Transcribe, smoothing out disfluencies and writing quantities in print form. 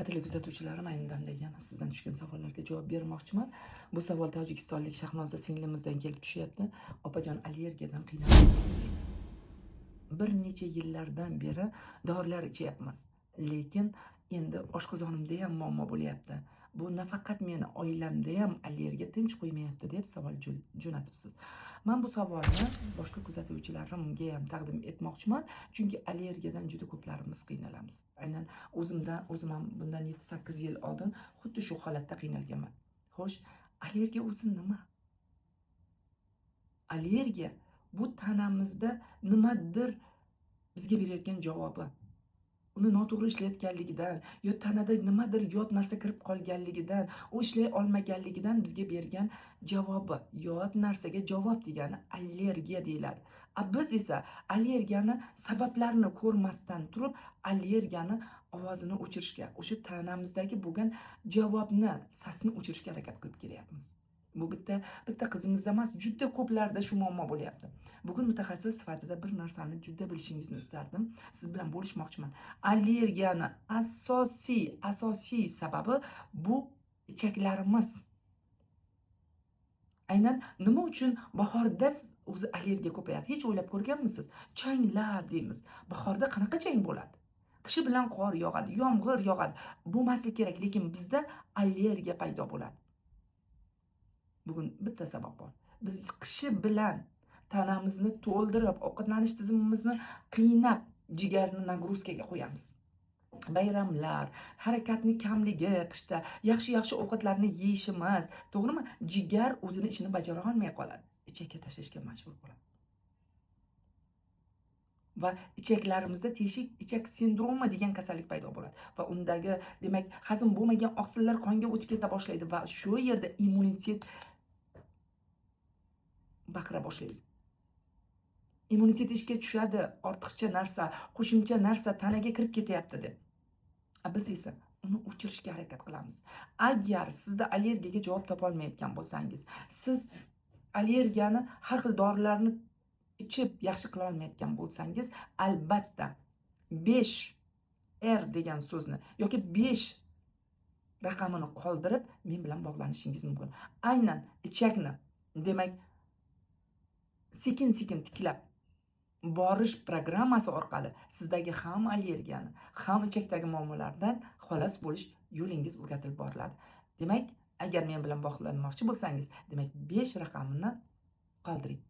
Qadrli kuzatuvchilarim, ayni damda yana sizdan tushgan savollarga javob bermoqchiman. Bu savol tojikistonlik Shahnoza singlimizdan kelib tushyapti. Opajon, allergiyadan qiynalyapman. Bir necha yillardan beri dorilar ichyapmiz. Lekin endi oshqozonimda ham muammo bo'lyapti. Bu nafaqat meni, oilamda ham allergiya tinch qo'ymayapti, deb savol jo'natibsiz. Men bu savolni boshqa kuzatuvchilarimga ham taqdim etmoqchiman, chunki allergiyadan juda ko'plarimiz qiynalamiz. Aynan o'zimdan, o'zim ham bundan 7-8 yil oldin xuddi shu holatda qiynalganman. Xo'sh, allergiya o'zi nima? Allergiya bu tanamizda nimadir bizga berayotgan javobi. Uni noto'g'ri ishlayotganligidan yo tanada nimadir yot narsa kirib qolganligidan, u ishlay olmaganligidan bizga bergan javobi. Yot narsaga javob degani allergiya deyiladi. A biz esa allergiyani sabablarini ko'rmasdan turib, allergiyani ovozini o'chirishga, o'sha tanamizdagi bo'lgan javobni, sasni o'chirishga harakat qilib kelyapmiz. Bu bitta qizimizda emas, juda ko'plarda shu muammo bo'lyapti. Bugun mutaxassis sifatida bir narsani juda bilishingizni istardim. Siz bilan bo'lishmoqchiman. Allergiyani asosiy sababi bu ichaklarimiz. Aynan nima uchun bahorda o'zi allergiya ko'payadi? Hech o'ylab ko'rganmisiz? Changlar deymiz. Bahorda qanaqa chang bo'ladi? Qishi bilan qor yog'adi, yomg'ir yog'adi. Bo'lmasligi kerak, lekin bizda allergiya paydo bo'ladi. Bugun bitta sabab bor. Biz qishi bilan tanamizni to'ldirib, ovqatlanish tizimimizni qiynab, jigarni нагрузка ga qo'yamiz. Bayramlar, harakatni kamligi, qishda yaxshi-yaxshi ovqatlarni yeyishimiz, to'g'rimi? Jigar o'zini ishini bajara olmay qoladi. Ichakka tashlashga majbur bo'ladi. Va ichaklarimizda teshik ichak sindromi degan kasallik paydo bo'ladi va undagi, demak, hazm bo'lmagan oqsillar qonga o'tib keta boshlaydi va shu yerda immunitet baqira boshlaydi. Immunitet ishga tushadi, ortiqcha narsa, qo'shimcha narsa tanaga kirib ketyapti deb. A biz esa uni o'chirishga harakat qilamiz. Agar sizda allergiyaga javob topolmayotgan bo'lsangiz, siz allergiyani har xil dorilarni ichib yaxshi qila olmayotgan bo'lsangiz, albatta 5 R degan so'zni yoki 5 raqamini qoldirib, men bilan bog'lanishingiz mumkin. Aynan ichakni, demak, sekin-sekin tiklab borish programmasi orqali sizdagi ham allergiyani, ham ichakdagi muammolardan xalos bo'lish yo'lingiz o'rgatilib boriladi. Demak, agar men bilan bog'lanmoqchi bo'lsangiz, demak, 5 raqamini qoldiring.